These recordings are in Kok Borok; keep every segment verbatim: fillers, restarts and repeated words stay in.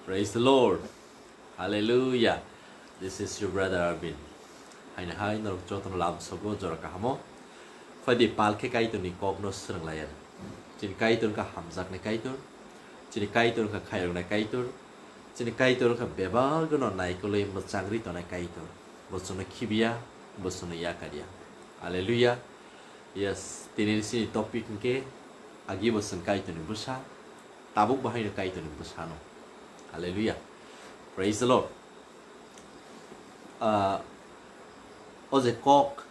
Praise the Lord. Hallelujah. This is your brother Arvin. Haino hai norok jotono lam sogo jora kahamo. Phaidi pal khe Kaitorni kokno swrwng laiya. Chini Kaitor wngkha hamjaknai Kaitor. Chini Kaitor wngkha khairoknai Kaitor. Chini Kaitor wngkha bebak no naikolwi mwchangri tongnai Kaitor. Bo chwngno khibiya, bo chwngno yakarya. Hallelujah. Yes, tini chini topic hwnkhe agi bo chwng Kaitorni bwsa. Tabuk bo haino Kaitorni bwsano. Hallelujah. Praise the Lord. Ah, o je kok,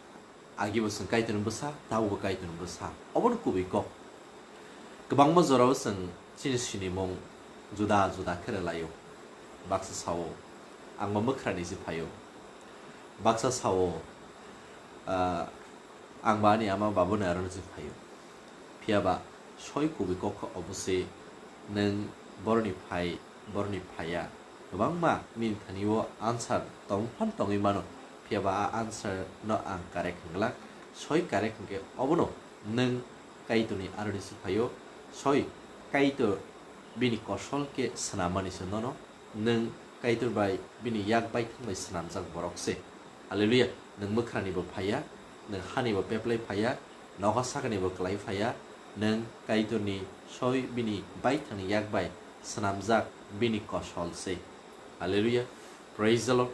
agi bo chwng Kaitorni bwsa, tabuk bo Kaitorni bwsa. Obono kubui kok. Kwbangma jorao chwng chini sinimung juda juda khe rwlaio. Baksa sao, "Ang bo mwkhrani se phaio." Baksa sao, ah, "Ang bo ani ama babuni arono se phaio." Phiya ba soi kubui kok kha obo se, nwng boroni phai, boroni phaiya. Kwbangma nini thani o answer tong phan tongwi mano, phiya ba a answer no ang correct hwnglak. Soi correct hwnkhe obono nwng Kaitorni aroni se phaio. Soi Kaitor bini kosol khe swnammani se nono. Nwng Kaitor bai bini yak baithang bai swnamjak borok se. Hallelujah. Nwng mwkhrani bo phaiya, nwng hani bo peplai phaiya, nogo sakani bo kwlai phaiya, nwng Kaitorni soi bini baithangni yak bai swnamjak bini kosol se. Hallelujah. Praise the Lord.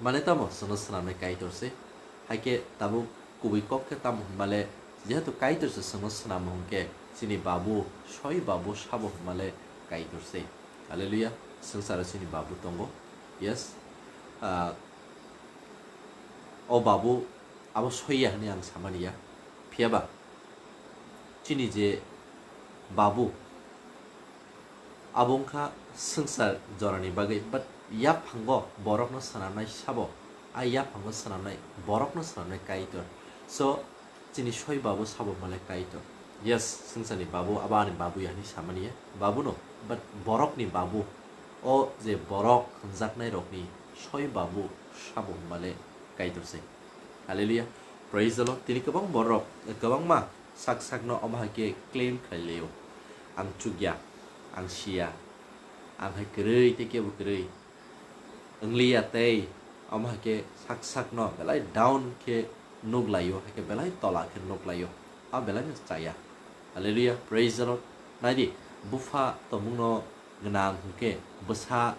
Mane tamo chwngno swnamnai Kaitor se. Haikhe tabuk kubui kok khe tamo hwnmale, jehetu Kaitor se chwngno swnamo hwnkhe, chini babu, soi babu sabo hwnmale Kaitor se. Hallelujah. Swngcharo chini babu tongo. Yes. Ah, o babu abo soiya hwnwi ang samani ya. Phiya ba chini je babu, abo wngkha swngchar jorani bagwi, but yaphango borokno swnamnai sabo, a yaphango swnamnai, borokno swnamnai Kaitor. So, chini soi babu sabo hwnmale Kaitor. Yes, swngcharni babu, abo ani babu ya hwnwi samani ya. Babu no, but borokni babu, o je borok hwnjaknai rokni soi babu sabo hwnmale Kaitor se. Hallelujah. Praise the Lord. Tini kwbang borok, kwbangma sak sakno omo hai khe claim khlai laio. Ang chukya, ang siya, ang hai kwrwi tei kebo kwrwi. Wngliya tei omo hai khe sak sakno belai down khe nuk laio, hai khe belai tola khe nuk laio. A belai no chaya. Hallelujah. Praise the Lord. Naidi, bupha tongmungno gwnang hwnkhe bwsa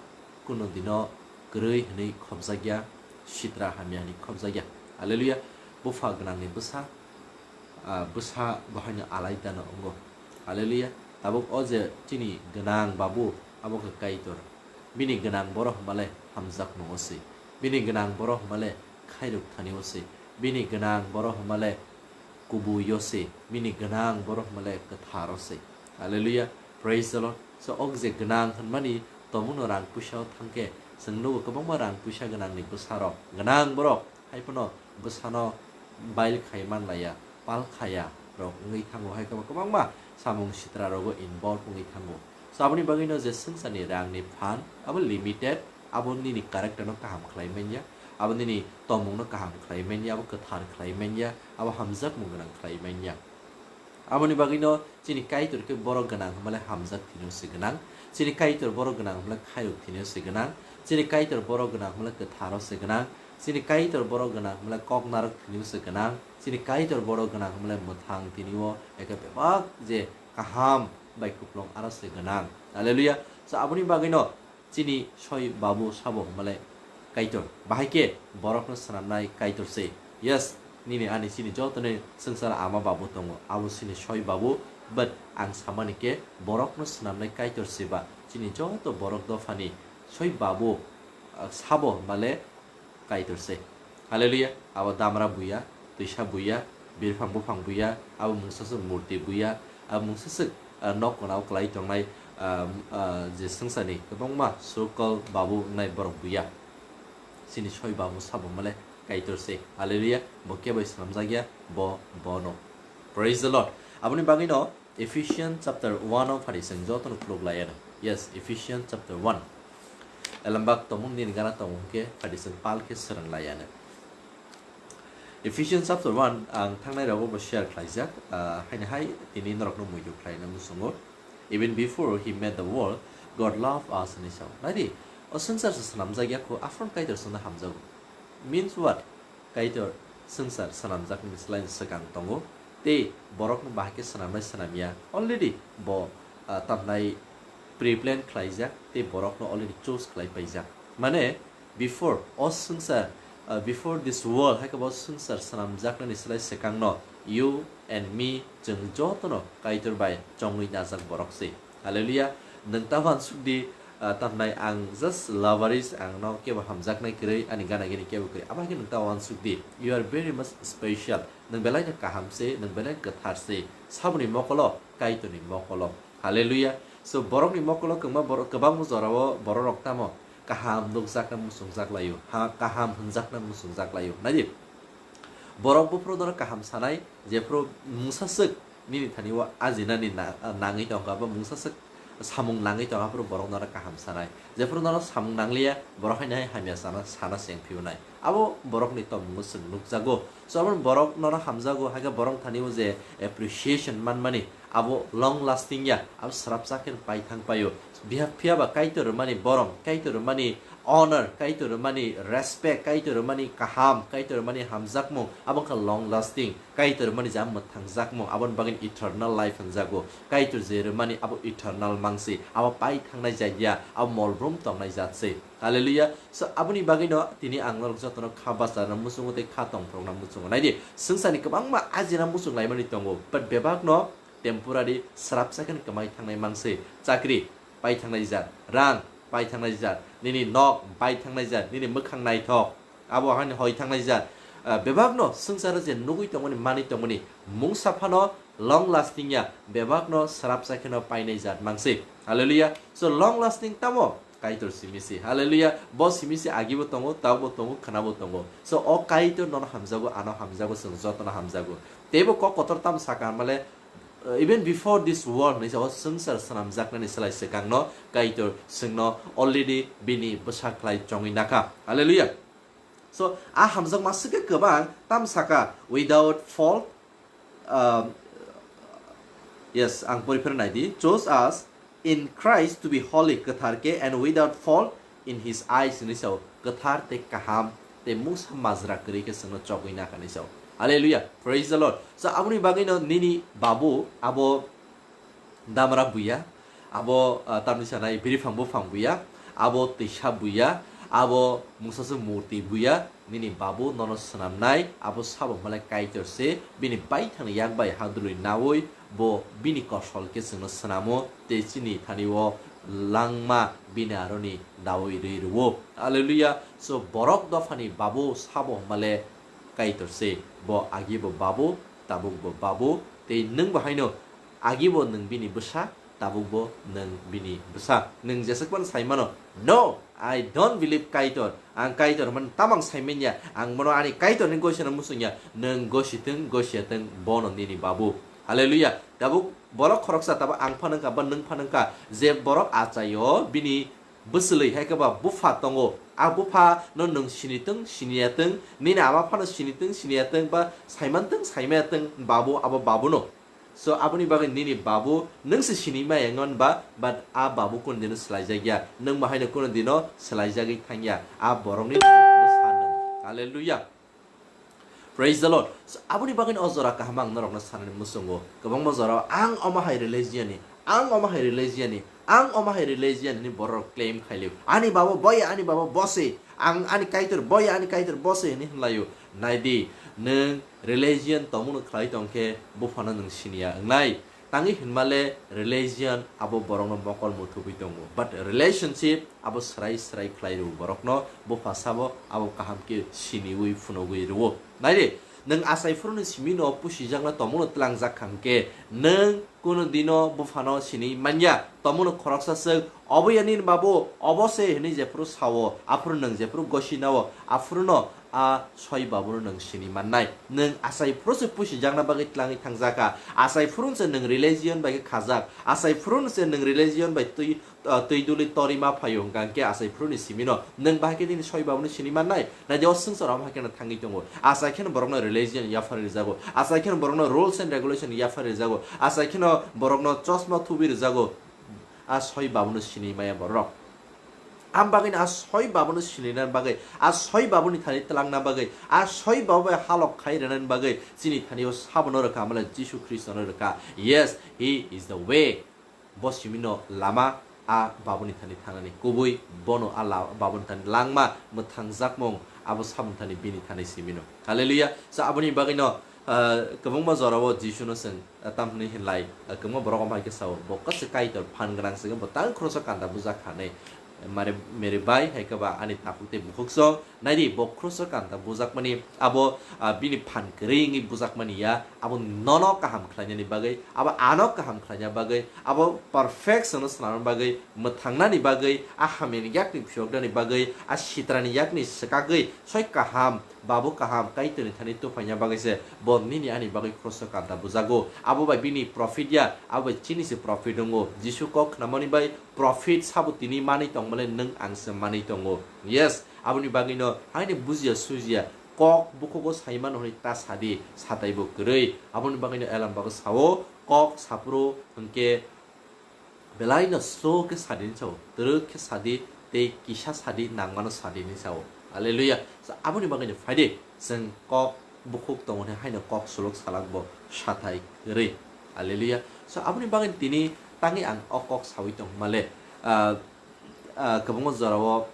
kuno dino kwrwi hwnwi khopjakya, sitra hamya hwnwi khopjakya. Hallelujah. Bupha gwnangni bwsa, ah, bwsa bo haino alaida no wngo. Hallelujah. Tabuk o je chini gwnang babu, abo khe Kaitor. Bini gwnang borok hwnmale hamjakmungo se. Bini gwnang borok hwnmale khairok thani o se. Bini gwnang borok hwnmale kubui o se, bini gwnang borok hwnmale kwthar o se. Hallelujah. Praise the Lord. So, o je gwnang hwnmani tongmungno rang puisa o thangkhe, chwng nugo kwbangma rang puisa gwnangni bwsarok, gwnang borok, hai phano bwsano bail khai man laiya, pal khaya rok wngwi thango, hai kwbangma samung sitra rogo involve wngwi thango. So, aboni bagwino je swngcharni rangni phan, abo limited, abo nini character no kaham khlai manya, abo nini tongmung no kaham khlai manya, abo kwthar khlai manya, abo hamjakmung gwnang khlai manya. Aboni bagwino chini Kaitor khe borok gwnang hwnmale hamjak thwino se gwnang, chini Kaitor borok gwnang hwnmale khairok thwino se gwnang, chini Kaitor borok gwnang hwnmale kwtharo se gwnang, chini Kaitor borok gwnang hwnmale kok narwk thwino se gwnang, chini Kaitor borok gwnang hwnmale mwthang thwino eke bebak je kaham bai kuplung aro se gwnang. Hallelujah. So, aboni bagwino chini soi babu sabo hwnmale Kaitor. Bahai khe borokno swnamnai Kaitor se. Yes, nini ani chini jotoni swngchar ama babu tongo. Abo chini soi babu, but ang samani khe borokno swnamnai Kaitor se ba chini joto borok dophani soi babu, ah, sabo hwnmale Kaitor se. Hallelujah. Abo damra buya, twisa buya, birphang buphang buya, abo mungsaswk murti buya, abo mungsaswk, ah, nok gwnao kwlai tongnai, ah, ah, je swngcharni kwbangma sokol babu wngnai borok buya. Chini soi babu sabo male Kaitor se. Hallelujah. Bo kebai swnamjakya, bo, bono. Praise the Lord. Aboni bagwino Ephesians chapter one o phari chwng jotono khuluk laiano. Yes, Ephesians chapter one. Elembak tongmung nini gana tongmung khe phari chwng pal khe swrwng laiano. Ephesians chapter one ang thangnai rogo bo share khlaijak, ah, haini hai tini norokno muitu khlaina muchungo. Even before he made the world, God love us hinwi sao. Naidi, o swngchar se swnamjak ya kho, aphuru Kaitor chwngno hamjago. Means what? Kaitor swngchar swnamjaknani slai swkang tongo, tei borokno bahai khe swnamnai swnamya already bo, ah, tamnai pre-plan khlaijak, tei borokno already choose khlai paijak. Mane, before o swngchar, ah, before this world, hai khe bo swngchar swnamjaknani slai swkangno you and me, chwng jotono Kaitor bai chongwi najak borok se. Hallelujah. Nwng ta uansuk di, ah, tamnai ang just loverish, ang no kebo hamjaknai kwrwi, ani gana gini kebo kwrwi. Abo hai khe nwng ta uansuk di. You are very much special. Nwng belai no kaham se, nwng belai kwthar se. Saboni mokolo, Kaitorni mokolo. Hallelujah. So, borokni mokolo kwbangma borok, kwbangma jorao bororok tamo kaham nukjakna muchungjak laio, ha, kaham hwnjakna muchungjak laio. Naidi, borok buphuru nono kaham sanai, jephuru mungsa swk nini thani o ajinani na-, nangwi tongkha, ba mungsa swk samung nangwi tongkha, aphuru borok nono kaham sanai. Jephuru nono samung nangliya, borok haino hai hamya sana, sana se wngphiyunai. Abo borokni tongmungo chwng nukjago. So, aboni borok nono hamjago, hai khe borok thani o je appreciation manmani, abo long lasting ya, abo srapsa khe pai thang paio. Biha phiya ba Kaitor rwmani borom, Kaitor rwmani honor, Kaitor rwmani respect, Kaitor rwmani kaham, Kaitor rwmani hamjakmung, abo wngkha long lasting. Kaitor rwmani je mwthangjakmung, aboni bagwi eternal life hwnjago. Kaitor je rwmani abo eternal mangsi, abo pai thangnai jat ya, abo molbrum tongnai jat se. Hallelujah. So, aboni bagwino tini ang norok jotono kha bacharna muchungo tei kha tongphorokna muchungo. Naidi, swngcharni kwbangma ajina muchung laimani tongo, but bebakno temporary srapsa khe kwmai thangnai mangsi. Chakri pai thangnai jat, rang pai thangnai jat, nini nok pai thangnai jat, nini mwkhang naithok, abo haino hoi thangnai jat. Ah, bebakno swngcharo je nugwi tongmani, manwi tongmani mungsa phano long lasting ya, bebakno srapsa kheno painai jat mangsi. Hallelujah. So, long lasting tamo? Kaitor simi si. Hallelujah. Bo simi si agibo tongo, tabukbo tongo, khwnabo tongo. So, o Kaitor nono hamjago, ano hamjago, chwng jotono hamjago. Teibo kok kotor tamo sakha male, uh, even before this world hinwi sa o swngchar swnamjaknani slai swkangno Kaitor chwngno already bini bwsa khlai chongwi nakha. Hallelujah. So, a hamjakma swkhe kwbang, tam sakha, without fault, um, yes, ang pori phano nai di, "Chose us in Christ to be holy," kwthar khe, "and without fault in his eyes," hinwi sao, kwthar tei kaham tei mungsa majra kwrwi khe chwngno chogwi nakha hinwi sao. Hallelujah, praise the Lord. So, aboni bagwino nini babu abo damra buya, abo, ah, tamni sanai biriphang buphang buya, abo twisa buya, abo mungsa se murti buya, nini babu nono swnamnai, abo sabo malai Kaitor se, bini baithangni yak bai hadului naui, bo bini kosol khe chwngno swnamo, tei chini thani o langma bini aroni daui rwi rwo. Hallelujah. So, borok dophani babu sabo male Kaitor se, bo agi bo babu, tabuk bo babu, tei nwng bo haino agi bo nwng bini bwsa, tabuk bo nwng bini bwsa. Nwng jeswk phano sai mano, "No, I don't believe Kaitor." Ang Kaitor hwnmani tamang sai manya. Ang bono ani Kaitorni gosino muchungya. Nwng gosi thung, gosi ya thung, bono nini babu. Hallelujah. Tabuk borok khoroksa tabuk ang phano wngkha, ba nwng phano wngkha. Je borok achaio bini bwswlwi hai khe ba bupha tongo. A bupha no nwng sini thung, sini ya thung, nini ama phano sini thung, sini ya thung, ba saiman thung, saimaya thung, babu, abo babu no. So, aboni bagwi nini babu nwng se sini maya wngya hwnba, but a babu kunu dino swlaijakya, nwng bo haino kunu dino swlaijagwi thangya, a borokni bwsa nwng. Hallelujah. Praise the Lord. So, aboni bagwi o jora kaham ang norokno sanani muchungo. Kwbangma jora ang omo hai religion ni, ang omo hai religion ni, ang omo hai religion ni borok claim khailio. Ani babu boya, ani babu bose, ang ani Kaitor boya, ani Kaitor bose hinwi hwnlaio. Naidi, nwng religion tongmungno khlai tongkhe buphano nwng siniya wngnai. Tangwi hwnmale religion abo borokno mokol muthubwi tongo. But relationship abo srai srai khlai rw borokno, bupha sabo abo kaham khe siniwi phunugwi rwo. Naidi, nwng achai phuruni simino pusijakna tongmungno tlangjak kha hwnkhe, nwng kunu dino buphano sini manya. Tongmungno khoroksa swk, "Obo ya nini babu, obo se," hinwi jephuru sao, aphuru nwng jephuru gosi nao, aphuruno a soi babuno nwng sini mannai. Nwng achai phuru se pusijakna bagwi tlangwi thangjak kha. Achai phuru se nwng religion bai khe khajak. Achai phuru se nwng religion bai twi, ah, twi duli tori ma phaio hwnkha hwnkhe achai phuruni simino nwng bahai khe nini soi babuno sini mannai. Naidi o swngcharo bahai kheno thangwi tongo. Achai kheno borokno religion yaphar rijago. Achai kheno borokno rules and regulation yaphar rijago. Achai kheno borokno chosma thubi rijago. A soi babuno sinimaya borok. Am bagwino a soi babuno sinina bagwi, a soi babuni thani twlangna bagwi, a soi babu bai halok khai rwnani bagwi chini thani o sabono rwkha, amle Jisu Khristono rwkha. Yes, he is the way. Bo simino lama, a babuni thani thangnani kubui, bono a la-, babuni thani langma, mwthangjakmung, abo saboni thani bini thani simino. Hallelujah. So aboni bagwino, ah, kwbangma jorao Jisuno chwng, ah, tamhwnwi hinlai, ah, kwbangma borok omo hai khe sao, bo kwchwk Kaitor phan gwnang se, bo tang khoroso kanta bujak kha hinwi. Mare, mere bai hai khe ba ani takhuk tei bukhuk song, naidi bo khoroso kanta bujakmani, abo, ah, bini phan kwrwi wngwi bujakmani ya, abo nono kaham khlainani bagwi, abo ano kaham khlaina bagwi, abo perfection no swnamna bagwi, mwthangnani bagwi, a hamyani yakni phiyoknani bagwi, a sitrani yakni swkagwi, soi kaham, babu kaham, Kaitorni thani tuphaina bagwi se bo nini ani bagwi khoroso kanta bujago. Abo bai bini profit ya, abo bai chini se profit wngo. Jisu kok khnamani bai profit sabo tini manwi tongmale nwng ang se manwi tongo. Yes, aboni bagwino haino bujiya sujiya kok bukhugo sai mano hwnwi ta sadi, sataibo kwrwi. Aboni bagwino Elam bago sao, kok saphuru hwnkhe belaino slow khe sadi hinwi sao, twrwk khe sadi tei kisa sadi nangmano sadi hinwi sao. Hallelujah. So, aboni bagwino phaidi chwng kok bukhuk tongo hwnwi haino kok suluk salak bo sathai kwrwi. Hallelujah. So, aboni bagwino tini tangwi ang o kok saui tong male, ah, ah, kwbangma jorao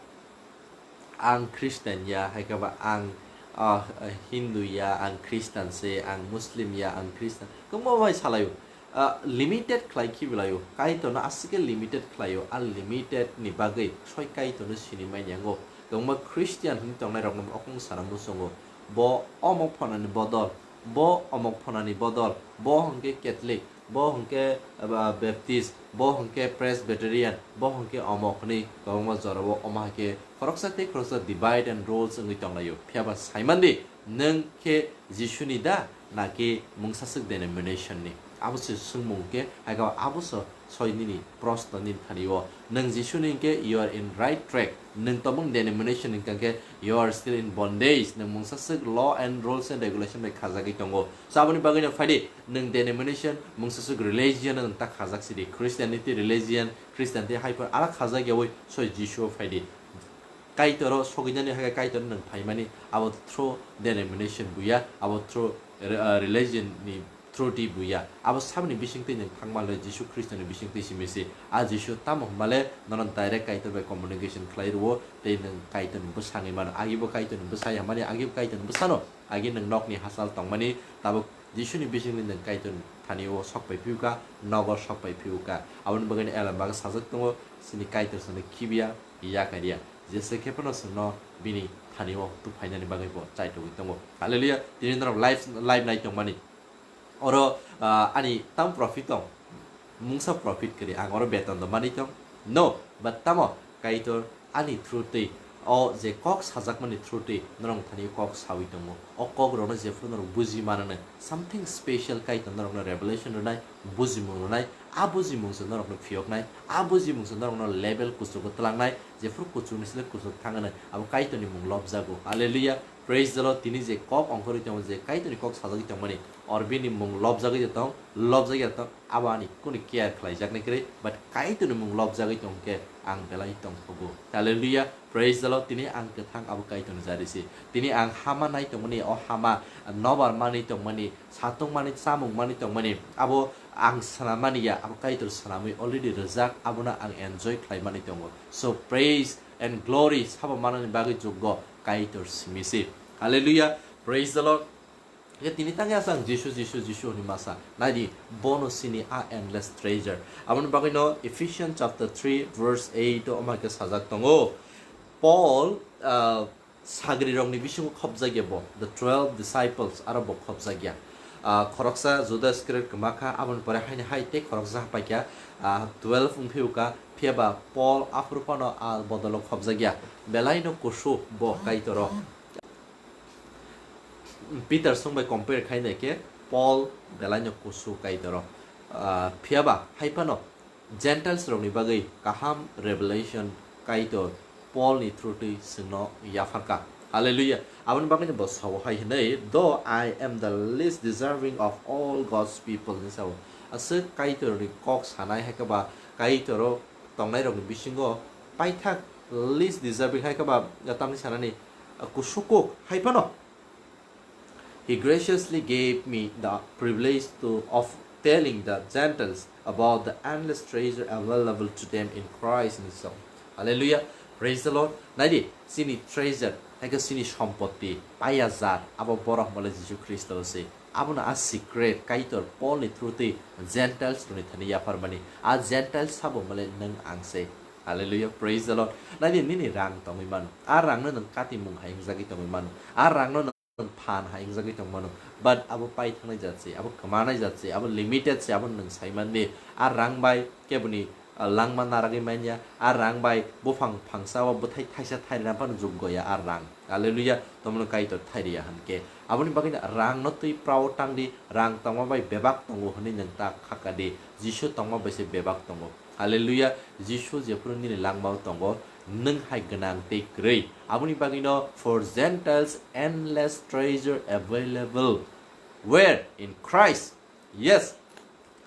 ang Christian ya, hai khe ba ang, ah, Hindu ya, ang Christian se, ang Muslim ya, ang Christian. Kwbangma bai salaio. Ah, limited khlai khibilaio. Kaitorno aswk khe limited khlaio. A limited ni bagwi soi Kaitorno sinimani yango. Kwbangma Christian hwnwi tongnai rokno okong sana muchungo. Bo omok phonani bodol, bo omok phonani bodol, bo hwnkhe Catholic, bo hwnkhe, ah, Baptist, bo hwnkhe Presbyterian, bo hwnkhe omok hwnwi kwbangma jorao omo hai khe khoroksa tei khoroksa divide and rules wngwi tonglaio. Phiya ba saimandi, nwng khe Jisuni da, naki mungsaswk denomination ni? Abo se swngmung khe, hai khe abo se soi nini proshno nini thani o. Nwng Jisuni hwnkhe you are in right track. Nwng tobong denomination ni hwnkhe you are still in bondage. Nwng mungsaswk law and rules and regulation bai khajagwi tongo. So aboni bagwino phaidi, nwng denomination, mungsaswk religion nwng ta khajak sidi. Christianity religion, Christianity hai phano ala khajak yawi soi Jisu o phaidi. Kaitor o sogwinani hai khe Kaitor nwng phaimani, abo through denomination buya, abo through re-, ah, religion ni through di buya. Abo saboni bisingtwi nwng thangma le Jisu Khristo ni bisingtwi simi se. A Jisu tamo hwnba le nono direct Kaitor bai communication khlai rwo tei nwng Kaitor ni bwsangwi mano. Agi bo Kaitor ni bwsa ya mani, agi bo Kaitor ni bwsano. Agi nwng nokni hachal tongmani tabuk Jisuni bisingni nwng Kaitor thani o sok pai phiuka, nogo sok pai phiuka. Aboni bagwino Elam bago sajak tongo, chini Kaitor chwngno khibiya, yakarya. Jesa khe phano chwngno bini thani o tuphainani bagwi bo chaitogwi tongo. Hallelujah. Tini norok live, live nai tongmani. Oro, ah, ani tam profit tong? Mungsa profit kwrwi, ang oro beton do manwi tong? No, but tamo Kaitor ani through twi, o je kok sajakmani through twi norok thani kok sawi tongo. O kok rokno jephuru norok buji mananai, something special Kaitor norokno revelation rwnai, bujimung rwnai, a bujimung se norokno phiyoknai, a bujimung se norokno level kuchugo twlangnai, jephuru kuchukni sle kuchuk thangnai, abo Kaitorni mung lobjago. Hallelujah. Praise the Lord. Tini je kok ongkhorwi tongo, je Kaitorni kok sajagwi tongmani, or bini mung lobjagwi tong, lobjagwi tong, abo ani kunu care khlaijaknai kwrwi, but Kaitorni mung lobjagwi tong khe ang belai tongthogo. Hallelujah. Praise the Lord. Tini ang kwthang abo Kaitorni jari se. Tini ang hama nai tongmani, o hama nobar manwi tongmani, satung manwi, chamung manwi tongmani, abo ang swnam mani ya, abo Kaitor swnamwi already rwjak, abono ang enjoy khlai manwi tongo. So praise and glory sabo manani bagwi joggo Kaitor simi se. Hallelujah. Praise the Lord. Ye tini tangya sang Jisu, Jisu, Jisu hwnwi masa. Naidi, bono sini a endless treasure. Aboni bagwino Ephesians chapter three verse eight o omo hai khe sajak tongo. Paul, ah, sagrirokni bisingo khopjakya bo, the twelve disciples, aro bo khopjakya. Ah, khoroksa Judas Iskariot kwmakha, aboni pore haino hai tei khoroksa hapaikha, ah, twelve wngphiyokha, phiyaba Paul aphuru phano a bodolo khopjakya. Belaino kusu bo Kaitoro. Peter song bai compare khai nai khe Paul belaino kusu Kaitoro. Ah, phiyaba hai phano Gentiles rokni bagwi kaham revelation Kaitor Paul ni through twi chwngno yapharkha. Hallelujah. Aboni bagwino bo sao hai hwnwi, "Though I am the least deserving of all God's people," hinwi sao. Aswk Kaitorni kok sanai hai khe ba Kaitor o tongnai rokni bisingo paithak least deserving hai khe ba tamni sanani kusukuk hai phano. He graciously gave me the privilege to, of telling the Gentiles about the endless treasure available to them in Christ. Hallelujah. Praise the Lord. Naidi, sini treasure, hai khe sini sompoti, paya jat, abo borok mole Jisu Khristo se. Abono a secret Kaitor Paul ni through twi Gentiles rokni thani yapharmani. A Gentiles sabo mole nwng ang se. Hallelujah, praise the Lord. Naidi, nini rang tongwi mano. A rangno nwng katimung hai wngjagwi tongwi mano. A rangno nwng phan hai wngjagwi tongmano. But abo pai thangnai jat se, abo kwmanai jat se, abo limited se, abo nwng sai mandi. A rang bai keboni ah, langma naragwi manya, a rang bai buphang phangsa o bwthai thaisa thairina phano juggo ya a rang. Hallelujah, tomno Kaitor thairiya hwn khe. Aboni bagwi rang no twi prao tang di, rang tongma bai bebak tongo hwnwi nwng ta khaka di, Jisu tongma bai se bebak tongo. Hallelujah, Jisu jephuru nini langmao tongo, nwng hai gwnang tei kwrwi. Aboni bagwino for Gentiles endless treasure available. Where? In Christ. Yes.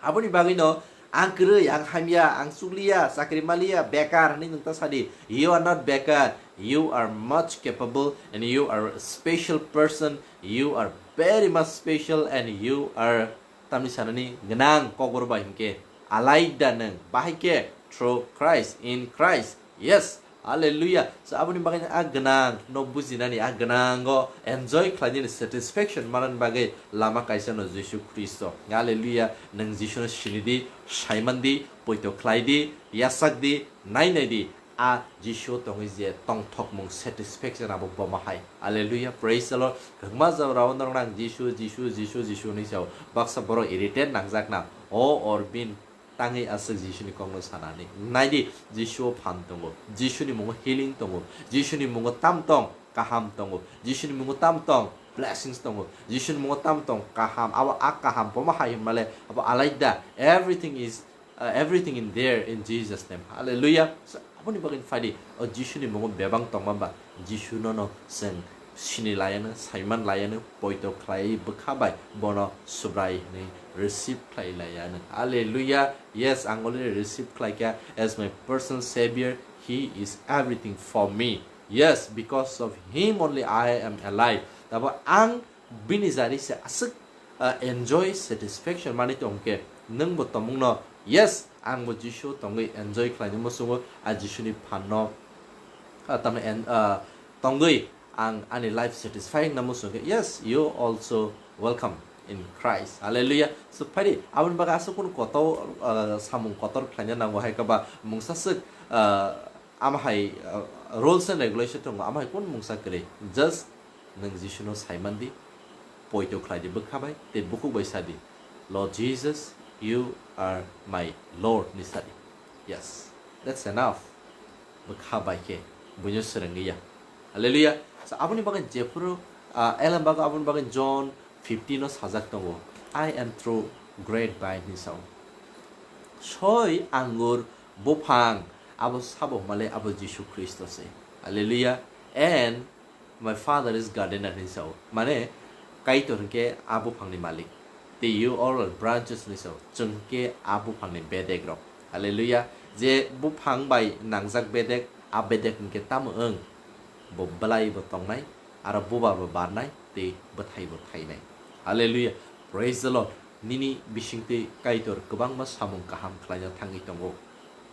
Aboni bagwino ang kwrwi, ang hamya, ang chukliya, chakri maliya, bekar hwnwi nwng ta sadi. You are not bekar. You are much capable and you are a special person. You are very much special and you are tamni sanani gwnang kokborok bai hinkhe alaida nwng. Bahai khe through Christ, in Christ. Yes. Hallelujah. So aboni bagwi a gwnang no bujinani, a gwnango enjoy khlainani, satisfaction manani bagwi lama kaisa no Jisu Khristo. Hallelujah. Nwng Jisu no sini di, saiman di, poito khlai di, yasak di, nai nai di. A Jisu tongwi je tongthokmung satisfaction abo bomo hai. Hallelujah. Praise the Lord. Kwbangma jora o norok nang Jisu, Jisu, Jisu, Jisu hinwi sao. Baksa borok irritate nangjakna. O Orbin, tangwi aswk Jisuni kokno sanani. Naidi, Jisuo phan tongo, Jisuni mungo healing tongo, Jisuni mungo tam tong kaham tongo, Jisuni mungo tam tong blessings tongo, Jisuni mungo tam tong kaham. Abo a kaham bomo hai hwnmale abo alaida. Everything is, uh, everything in there in Jesus name. Hallelujah. So, aboni bagwi phadi o Jisuni mungo bebang tongma ba Jisu nono chwng sini laiano, saiman laiano, poito khlai bwkha bai bono Subrai hwnwi receive khlai laiano. Hallelujah. Yes, ang already receive khlaikha as my personal savior. He is everything for me. Yes, because of him only I am alive. Tabo ang bini jari se aswk, uh, enjoy satisfaction mani tongkhe nwngbo tomungno, yes, angbo Jisu tongwi enjoy khlaini muchungo, a Jisuni phanno, uh, tamni en-, uh, tongwi ang ani life satisfying na muchungkhe, yes, you also welcome in Christ. Hallelujah. So phaidi aboni bagwi aswk kunu kotor, uh, samung kotor khlaina nango hai khe ba mungsa swk, uh, ama hai, uh, rules and regulation tongo, ama hai kunu mungsa kwrwi. Just nwng Jisuno saiman di, poito khlai di bwkha bai, tei bukhuk bai sa di, "Lord Jesus, you are my Lord," ni sa di. Yes, that's enough. Bwkha bai khe buino swrwngwi ya. Hallelujah. So, aboni bagwi jephuru, ah, elem bagwi aboni bagwi John fifteen o sajak tongo, "I am true grapevine," hinwi sao. Soi angur buphang, abo sabo hwnmale abo Jisu Khristo se. Hallelujah. And my father is gardener hinwi sao. Mane, Kaitor hwnkhe a buphangni malik. Tei you all are branches hinwi sao. Chwng hwnkhe a buphangni bedek rok. Hallelujah. Je buphang bai nangjak bedek, a bedek hwnkhe tamo wng? Bo bwlai bo tongnai, aro bubar bo barnai, tei bwthai bo thainai. Hallelujah. Praise the Lord. Nini bisingtwi Kaitor kwbangma samung kaham khlaina thangwi tongo.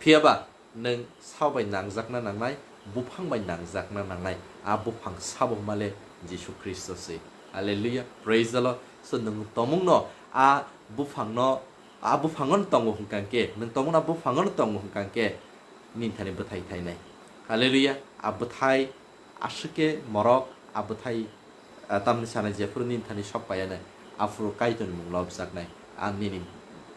Phiyaba nwng sao bai nangjakna nangnai, buphang bai nangjakna nangnai. A buphang sabo hwnmale Jisu Khristo se. Hallelujah. Praise the Lord. So, nwng tomungno a buphangno, a buphangono tongo hwnkha khe, nwng tomungno a buphangono tongo hwnkha khe, nini thani bwthai thainai. Hallelujah. A bwthai aswk khe morok, a bwthai, ah, tamni sanai jephuru nini thani sok paiyanai, aphuru Kaitorni mung lobjaknai. Ang nini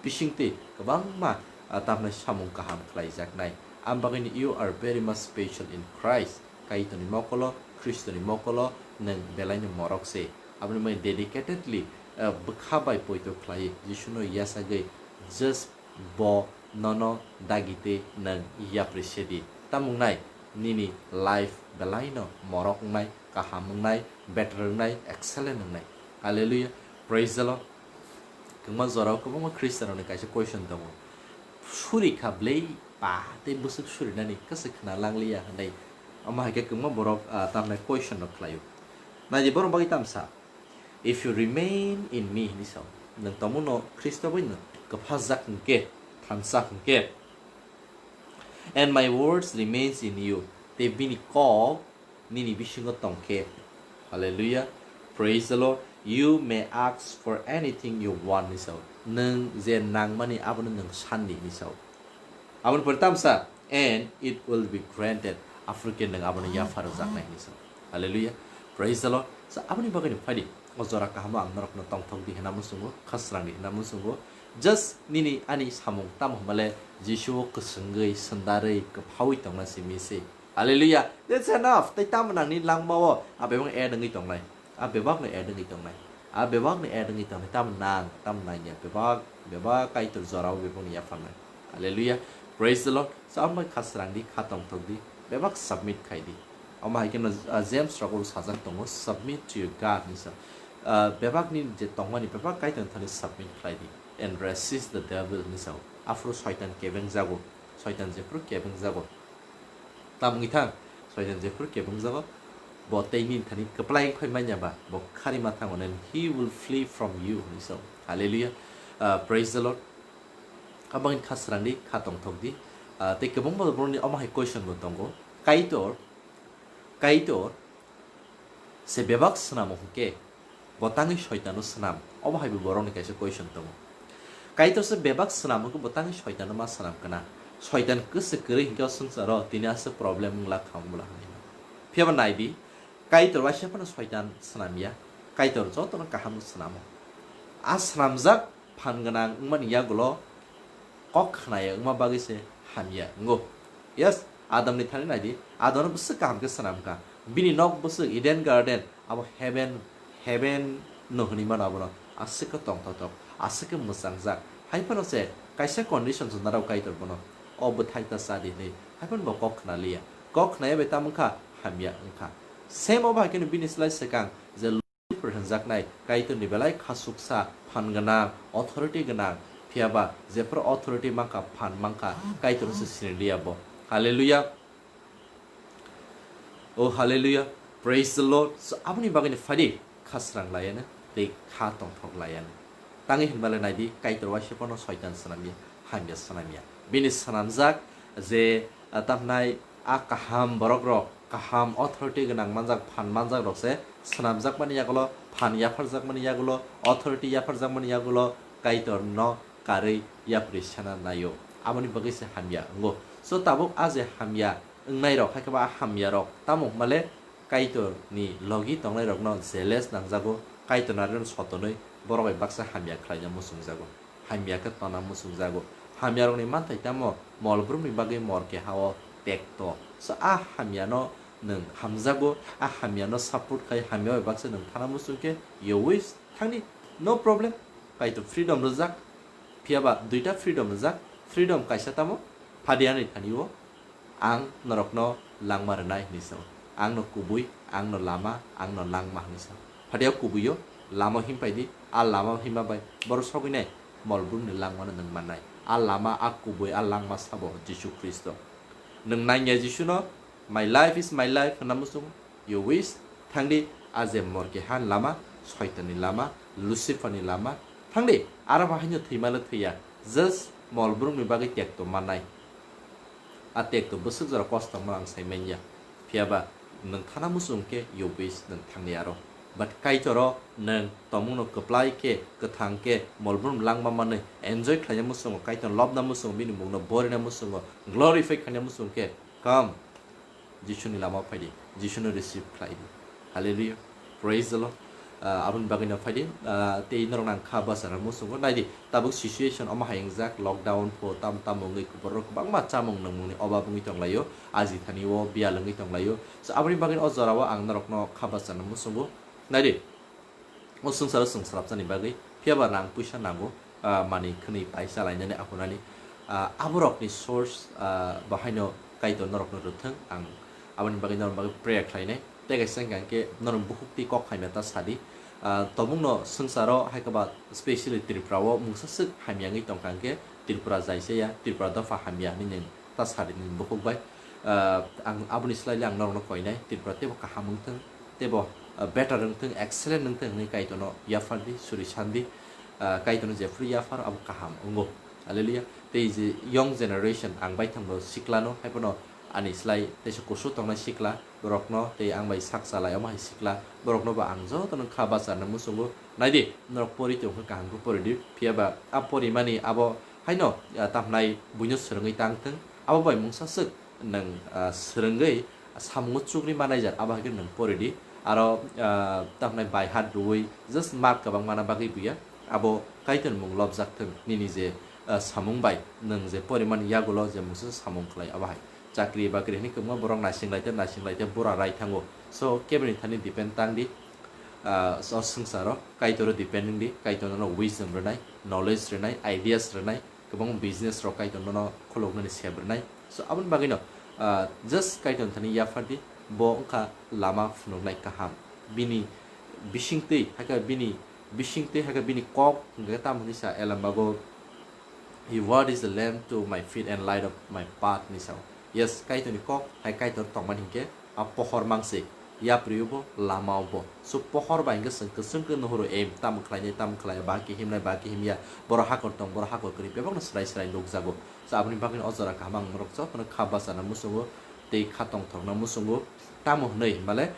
bisingtwi kwbangma, ah, tamni samung kaham khlaijaknai. Ang bagwino you are very much special in Christ. Kaitorni mokolo, Khristoni mokolo nwng belaino morok se. Aboni bagwi dedicatedly, ah, bwkha bai poito khlai Jisuno yachagwi just bo nono dagi tei nwng yapri se di. Tamo wngnai nini life belaino morok wngnai, kaham wngnai, better wngnai, excellent wngnai. Hallelujah. Praise the Lord. Kwbangma jorao kwbangma Christian rokni kaisa question tongo. suri kha belai ba tei bwswk surinani kwswk khna langliya hwnwi. Omo hai khe kwbangma borok, ah, tamni question rok khlaio. Naidi borok bagwi tamsa, "If you remain in me," hwnwi sao. Nwng tongmano Khristo bai nwng kwphajak hwnkhe, thansa hwnkhe, "and my words remains in you," tei bini kok nini bisingo tongkhe. Hallelujah. Praise the Lord. "You may ask for anything you want," hwnwi sao. Nwng je nangmani abono nwng sanni hwnwi sao. Aboni pore tamsa, "and it will be granted." Aphuru khe nwng abono yapharjaknai hwnwi sao. Hallelujah. Praise the Lord. So, aboni bagwi no phaidi. O jora kahamo ang norokno tongthok di hwnna muchungo, khasrang di hwnna muchungo. Just nini ani samung tamo hwnmale Jisu o kwswngwi, swndarwi, kwphaui tongna simi se. Hallelujah. That's enough. Tei tamo nangni langmao a bebak add wngwi tongnai. A bebakno add wngwi tongnai. A bebakno add wngwi tongnai. Tamo nang, tamo nangya. Bebak, bebak Kaitor jorao bebakni yapharnai. Hallelujah. Praise the Lord. So, ang bai khasrang di, kha tongthok di. Bebak submit khai di. Omo hai kheno, ah, James rogo sajak tongo, "Submit to your God," hwnwi sa. Ah, bebakni je tongmani bebak Kaitorni thani submit khlai di. "And resist the devil," hwnwi sao. Aphuru Soitan kebeng jago. Soitan jephuru kebeng jago. Tamni thang, Soitan jephuru kebeng jago. Bo tei nini thani kwplai wngkhai manya ba, bo khari ma thango, "and he will flee from you," hwnwi sao. Hallelujah. Ah, praise the Lord. Abangni kha srang di, kha tongthok di. Ah, tei kwbangma borokni omo hai question bo tongo. Kaitor, Kaitor se bebak swnamo hwnkhe, bo tangwi Soitano swnam? Omo hai bo borokni kaisa question tongo. Kaitor se bebak swnamo hwnkhe, bo tangwi Soitano ma swnam kana? Soitan kwswk kwrwi hwnkhe o swngcharo tini aswk problem wngla kha wngla hwnwi. Phiya ba nai di, Kaitor waisa phano Soitan swnam ya, Kaitor jotono kaham swnamo. A swnamjak phan gwnang wngmani yagulo kok khnaya wngma bagwi se hamya wngo. Yes, Adamni thani nai di, Adamno bwswk kaham khe swnam kha. Bini nok bwswk Eden Garden, abo heaven, heaven no hwnwi mano abono. Aswk khe tongthotok, aswk khe mwchangjak. Hai phano se kaisa condition se narwk Kaitor bono, "O bwthai ta cha di," hwnwi. Hai phano bo kok khna liya. Kok khnaya bai tamo wngkha? Hamya wngkha. Same obo hai kheno bini slai swkang je Lucifer hwnjaknai Kaitorni belai khasuksa, phan gwnang, authority gwnang, phiya ba jephru authority mankha, phan mankha, Kaitorno se sini liya bo. Hallelujah. Oh, hallelujah. Praise the Lord. So, aboni bagwi ni phadi kha srang layano tei kha tongthok layano. Tangwi hinmale nai di, Kaitor waisa phano Soitan swnamya, hamya swnamya. Bini swnamjak je, ah, tamnai a kaham borok rok, kaham authority gwnang manjak, phan manjak rok se swnamjakmani yagulo, phan yapharjakmani yagulo, authority yapharjakmani yagulo Kaitorno karwi yapri sana naio. Aboni bagwi se hamya wngo. So, tabuk a je hamya wngnairok, hai khe ba a hamyarok tamo hwnmale Kaitorni logi tongnairokno jealous nangjago, Kaitor narino sotonwi borok bai baksa hamya khlaina muchungjago, hamya khe tona muchungjago. Hamyarokni manthai tamo? Mol brumni bagwi mor keha-o tekto. So, a hamyano nwng hamjago, a hamyano support khai hamya bai baksa nwng thana muchung khe, you wish, thangdi, no problem. Kaitor freedom rwjak, phiya ba duita freedom rwjak, freedom kaisa tamo? Phadi ani thani-o ang norokno langma rwnai hwnwi sao. Ang no kubui, ang no lama, ang no langma hwnwi sao. Phadi o kubui-o, lama himpai di, a lama himma bai borok sogwi nai, mol brumni langmano nwng mannai. A lama, a kubui, a langma sabo Jisu Khristo. Nwng nangya Jisuno, "My life is my life," hwnna muchung, you wish, thangdi, a je mor keha ni lama, Soitanni lama, Luciferni lama, thangdi, aro bo haino thwima le thwiya, just mol brumni bagwi tekto mannai. A tekto bwswk jora kosto wngmano ang sai manya. Phiya ba nwng thana muchung khe, you wish, nwng thangdi aro. But Kaitoro nwng tongmungno kwplai khe, kwthang khe, mol brum langma manwi enjoy khlaina muchungo, Kaitor lobna muchungo, bini mungno borina muchungo, glorify khlaina muchung khe, come, Jisuni lama phaidi, Jisuno receive khlaidi. Hallelujah. Praise the Lord. Ah, aboni bagwi no phaidi, ah, tei norok nang kha bwsarok muchungo naidi, tabuk situation omo hai wngjak, lockdown pho tam tam wngwi borok kwbangma chamung nungmungni obab wngwi tonglaio, ajithani o biyal wngwi tonglaio. So, aboni bagwi o jorao ang norokno kha bwsarok muchungo naidi. O swngcharo chwng swrapsani bagwi, phiya ba rang puisa nango, ah, manwi khwnwi paisa lainani aphunani, ah, aborokni source, ah, bahaino Kaitor norokno rwthwng, ang aboni bagwi norokni bagwi prayer khlainai. Tei kaisa hwnkha hwnkhe norok bukhuk twi kok hamya ta sadi. Ah, tobukno swngcharo hai khe ba specially Tripura o mungsa swk hamya wngwi tongkha hwnkhe, Tripura jaisaya, Tripura dopha hamya hinwi nwng ta sadi nini bukhuk bai. Ah, ang aboni slai le ang norokno koinai, Tripura teibo kaham wngthung, teibo, ah, better wngthung, wngthung hinwi Kaitorno yaphardi, suri sandi. Ah, Kaitorno jephru yaphar abo kaham wngo. Hallelujah. Tei je young generation ang baithangno siklano, haiphano ani slai teisa kusu tongnai sikla, borokno tei ang bai sak chalai omo hai sikla, borokno bo ang jotono kha bacharna muchungo. Naidi, norok pori tongkha kaham khe pori di, phiya ba a porimani abo haino, ah, tamhnai buino swrwngwi tangthung, abo bai mungsa swk nwng, ah, swrwngwi samungo chukri manaijak, abo hai khe nwng pori di. Aro, ah, tamhnai by heart rwui just mark kwbang mana bagwi buya, abo Kaitor mung lobjak thung, nini je, ah, samung bai nwng je porimani yagulo je mungsa samung khlai abo hai. Chakri bakri hinwi kwbangma borok naising lai tei naising lai tei bura rai thango. So, kebini thani depend tang di, ah, o swngcharo Kaitor o depend wng di, Kaitor nono wisdom rwnai, knowledge rwnai, ideas rwnai, kwbangma business rok Kaitor nono khuluknani sep rwnai. So, aboni bagwino, ah, just Kaitor thani yaphar di, bo wngkha lama phunuknai kaham. Bini bisingtwi, hakhe bini bisingtwi, hakhe bini kok hwnkhe tamo hinwi sa Elambago, "Your word is a lamp to my feet and light of my path," hinwi sao. Yes, Kaitorni kok hai Kaitor tongmani hinkhe a pohor mangsi, yapri bo, lama bo. So pohor bai hinkhe chwng kwchwng khe nuhuru, em, tamo khlainai, tamo khlaiya, ba khe himnai, ba khe himya, borok hakor tong, borok hakor kwrwi, bebakno swrai swrai nukjago. So aboni bagwino o jora kaham ang norok jotono kha bachana muchungo tei kha tongthokna muchungo. Tamo hwnwi himbale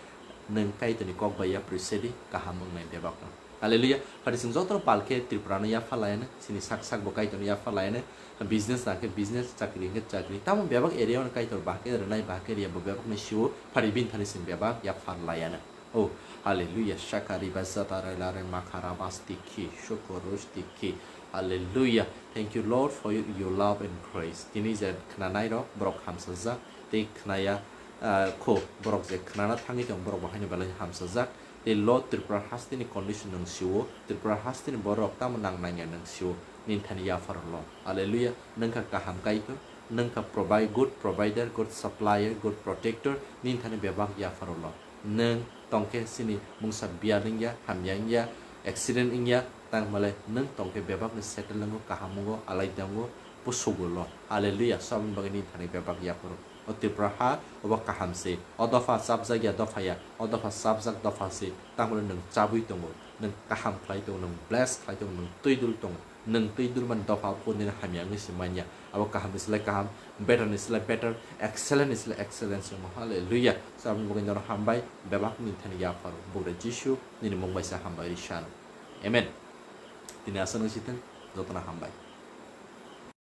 nwng Kaitorni kok bai yapri sedi kaham wngnai bebakno. Hallelujah. Phati chwng jotono pal khe Tripura no yapha layano, chini sak sak bo Kaitor no yapha layano. Business na khe business, chakri hwnkhe chakri. Tamo bebak area no Kaitor bahai khe rwnai, bahai khe riya bo bebak no sio. Phati bini thani chwng bebak yapha layano. Oh, hallelujah. Shakari bazata rai lare makara bas tikhi, shokoros tikhi. Hallelujah. Thank you, Lord, for your, your love and grace. Tini je khnanai rok borok hamsajak, tei khnaya, ah, kho borok je khnana thangwi tong borok bo haino belai hamsajak. Tei lo Tripura hasteni condition nwng sio, Tripura hasteni borok tamo nang nangya nwng sio, nini thani yapharo lo. Hallelujah. Nwng kha kaham Kaitor, nwng kha provide, good provider, good supplier, good protector, nini thani bebak yapharo lo. Nwng tongkhe chini mungsa biyal wngya, hamya wngya, accident wngya, tangmale nwng tongkhe bebakni settle wngo, kaham wngo, alaida wngo, pusugo lo. Hallelujah. So aboni bagwi nini thani bebak yapharo. O Tripura ha, obo kaham se. O dopha chapjak ya dopha ya, o dopha chapjak dopha se. Tangmani nwng chabwi tongo, nwng kaham khlai tongo, nwng bless khlai tongo, nwng twi dul tongo. Nwng twi dul mani dopha o kundina hamya wngwi se manya. Abo kaham ni slai kaham, better ni slai better, excellent ni slai excellence wngmo. Hallelujah. So aboni bagwi nono hambai, bebak nini thani yapharo. Bugra Jisu, nini mung bai se hambai rwi sano. Amen. Tini aswk nang sithwng, jotono hambai.